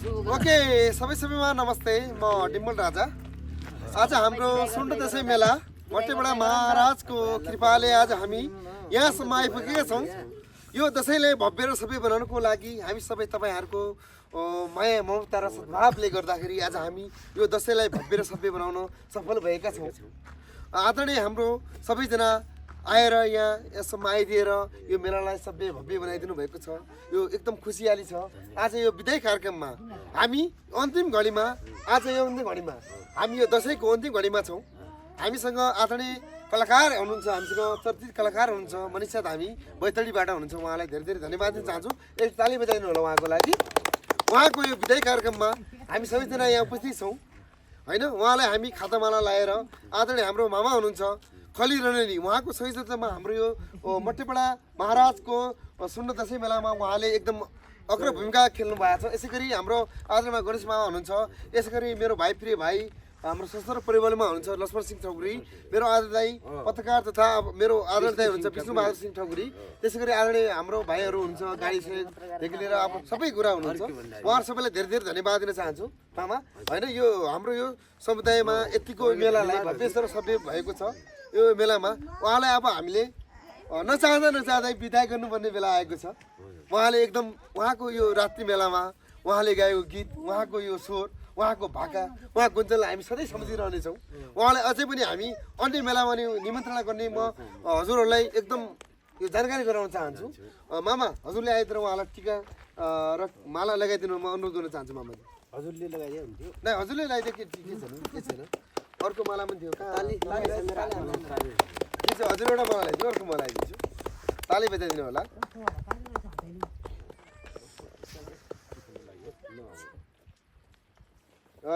Okay सबैमा नमस्ते म डिम्बल राजा। आज हाम्रो सुन्ड दशैं मेला मटेबडा महाराजको कृपाले आज हामी यहाँसम्म आइपुगेका छौँ। यो दशैंले भव्य र सबै बनाउनको लागि हामी सबै तपाईहरुको माया ममता र सद्भावले गर्दाखेरि आज हामी यो दशैंलाई भव्य र सभ्य बनाउन सफल भएका छौँ। आदरणीय हाम्रो सबैजना आएर यहाँ यसम्म आइदिएर यो मेलालाई सभ्य भव्य बनाइदिनु भएको छ। यो एकदम खुसियाली छ। आज यो विदाई कार्यक्रममा हामी अन्तिम घडीमा हामी यो दशैंको अन्तिम घडीमा छौँ। हामीसँग आदरणीय कलाकार हुनुहुन्छ, हामीसँग चर्चित कलाकार हुनुहुन्छ मनिषा धामी बैतडीबाट हुनुहुन्छ। उहाँलाई धेरै धेरै धन्यवाद दिन चाहन्छु। एक ताली बजाइदिनु होला उहाँको लागि। उहाँको यो विदाई कार्यक्रममा हामी सबैजना यहाँ उपस्थित छौँ हैन। उहाँलाई हामी खातामाला लाएर आदरणीय हाम्रो मामा हुनुहुन्छ खली रणनी, उहाँको संयोजकतामा हाम्रो यो मटेबडा महाराजको सुन्ड दशैं मेलामा उहाँले एकदम अग्र भूमिका खेल्नु भएको छ। यसै गरी हाम्रो आदरणीय गणेश मामा हुनुहुन्छ। यसै गरी मेरो भाइ प्रिय भाइ हाम्रो सशस्त्र परिवारमा हुनुहुन्छ लक्ष्मण सिंह ठकुरी, मेरो आदरणीय पत्रकार तथा मेरो आदरणीय हुनुहुन्छ विष्णु बहादुर सिंह ठकुरी। त्यसै गरी आदरणीय हाम्रो भाइहरू हुनुहुन्छ गाडी सेदेखि लिएर अब सबै कुरा हुनुहुन्छ। उहाँहरू सबैलाई धेरै धेरै धन्यवाद दिन चाहन्छु मामा हैन। यो हाम्रो यो समुदायमा यतिको मेलालाई भव्य र सभ्य भएको छ। यो मेलामा उहाँलाई अब हामीले नचाहँदै बिदा गर्नुपर्ने बेला आएको छ। उहाँले एकदम उहाँको यो रात्रि मेलामा उहाँले गाएको गीत, उहाँको यो स्वर, उहाँको भाका, उहाँको गुन्जनलाई हामी सधैँ सम्झिरहनेछौँ। उहाँलाई अझै पनि हामी अन्य मेलामा निमन्त्रणा गर्ने म हजुरहरूलाई एकदम यो जानकारी गराउन चाहन्छु। मामा हजुरले आइदिएर उहाँलाई टिका र माला लगाइदिनु म अनुरोध गर्न चाहन्छु। मामाले हजुरले लगाइदिए हुन्थ्यो। नै हजुरले लगाइदियो के छैन अर्को माला पनि थियो। हजुर एउटा माला लगाइदिनु, अर्को माला लगाइदिन्छु। ताली बजाइदिनु होला।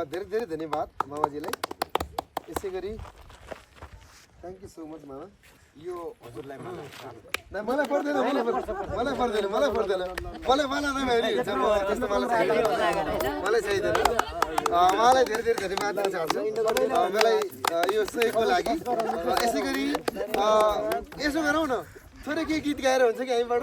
धेरै धेरै धन्यवाद मामाजीलाई। यसै गरी थ्याङ्क यू सो मच मामा। यो हजुरलाई मलाई पर्दैन मलाई माला नभए हुन्छ। त्यस्तो मलाई चाहिँदैन। उहाँलाई धेरै धेरै धन्यवाद दिन चाहन्छु मलाई यो सहयोगको लागि। यसै गरी यसो गरौँ न, थोरै केही गीत गाएर हुन्छ कि हामीबाट।